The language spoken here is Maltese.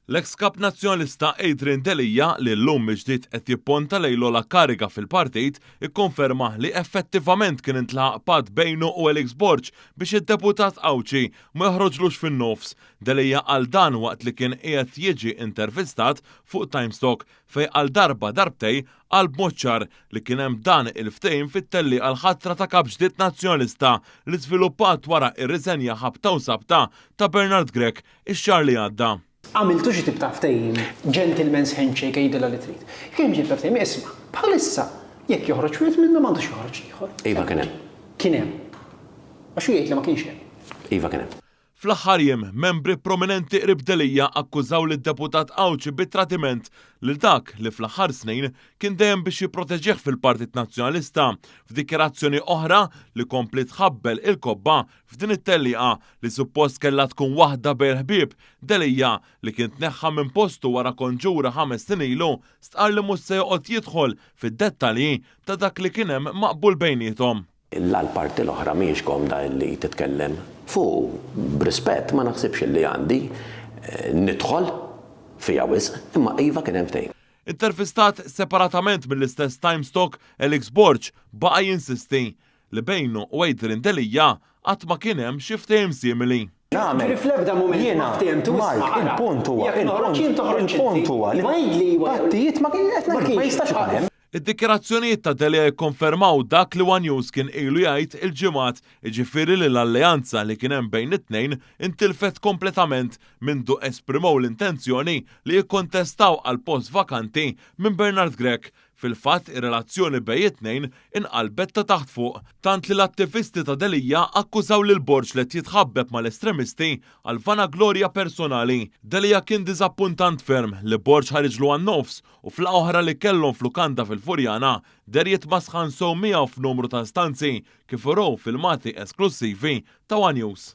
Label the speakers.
Speaker 1: L-eks Kap Nazzjonalista Adrian Delia, li llum mill-ġdid qed jipponta lejn l-ogħla kariga fil-partit, ikkonferma li effettivament kien intlaħaq patt bejnu u Alex Borg biex id-deputat Għawdxi ma joħroġlux fin-nofs. Delia qal dan waqt li kien qiegħed jiġi intervistat fuq Times Talk fejn għal darba darbtejn qal b'mod ċar li kien hemm dan il-ftehim fit-tellieqa għall-ħatra ta' Kap ġdid Nazzjonalista li żviluppat wara r-riżenja ħabta u sabta ta' Bernard Grech ix-xahar li għadda.
Speaker 2: Għamiltu xi tip ta' ftehim, gentleman's handshake għidilha li trid. Kien hemm xi tip ta' ftehim, isma', bħalissa jekk joħroġ wieħed minna m'għandux joħroġ l-ieħor.
Speaker 3: Iva kien hemm.
Speaker 2: Kien hemm. Għax hu jgħid li ma kienx hemm.
Speaker 3: Iva kien hemm.
Speaker 1: Fl-aħħar jiem, membri prominenti qrib Delia akkużaw lid-deputat Għawdxi bi tradiment lil dak li fl-aħħar snin kien dejjem biex jipproteġih fil-Partit Nazzjonalista, f'dikjarazzjoni oħra li kompliet tħabbel il-kobba f'din it-tellieqa li suppost kellha tkun waħda bejn il-ħbieb. Delia, li kien tneħħa minn postu wara konġura ħames snin ilu, stqarr li mhux se joqgħod jidħol fid-dettalji ta' dak li kien hemm maqbul bejniethom.
Speaker 3: La l-parti l-oħra mhijiex komda illi titkellem fuqu. B'rispett ma naħsibx illi għandi nidħol fiha wisq, imma iva kien hemm ftehim.
Speaker 1: Intervistat separatament mill-istess Times Talk, Alex Borg baqa' jinsisti li bejnu u Adrian Delia qatt ma kien hemm xi ftehim simili.
Speaker 2: Nagħmel. Ġifieri fl-ebda mument ma ftehemtu
Speaker 4: Jiena, Mark, il-punt huwa, il-punt huwa li pattijiet ma kien qed ngħidlek ma jistax ikun hemm.
Speaker 1: Id-dikjarazzjonijiet ta' Delia jikkonfermaw dak li one News kien ilu jgħid il-ġimgħat, jiġifieri li l-alleanza li kien hemm bejn it-tnejn intilfet kompletament mindu esprimew l-intenzjoni li jikkontestaw għall-post vakanti minn Bernard Grech. Fil-fatt, ir-relazzjoni bejn it-tnejn inqalbet ta' taħt fuq, tant li l-attivisti ta' Delia akkużaw lil Borg li qed jitħabbeb mal-estremisti għal vanaglorja personali. Delia kien diżappuntant ferm li Borg ħariġlu għan-nofs u f'laqgħa oħra li kellhom f'lukanda fil-Furjana, deher jitmasħan sew miegħu f'numru ta' istanzi, kif urew filmati esklussivi ta' one News.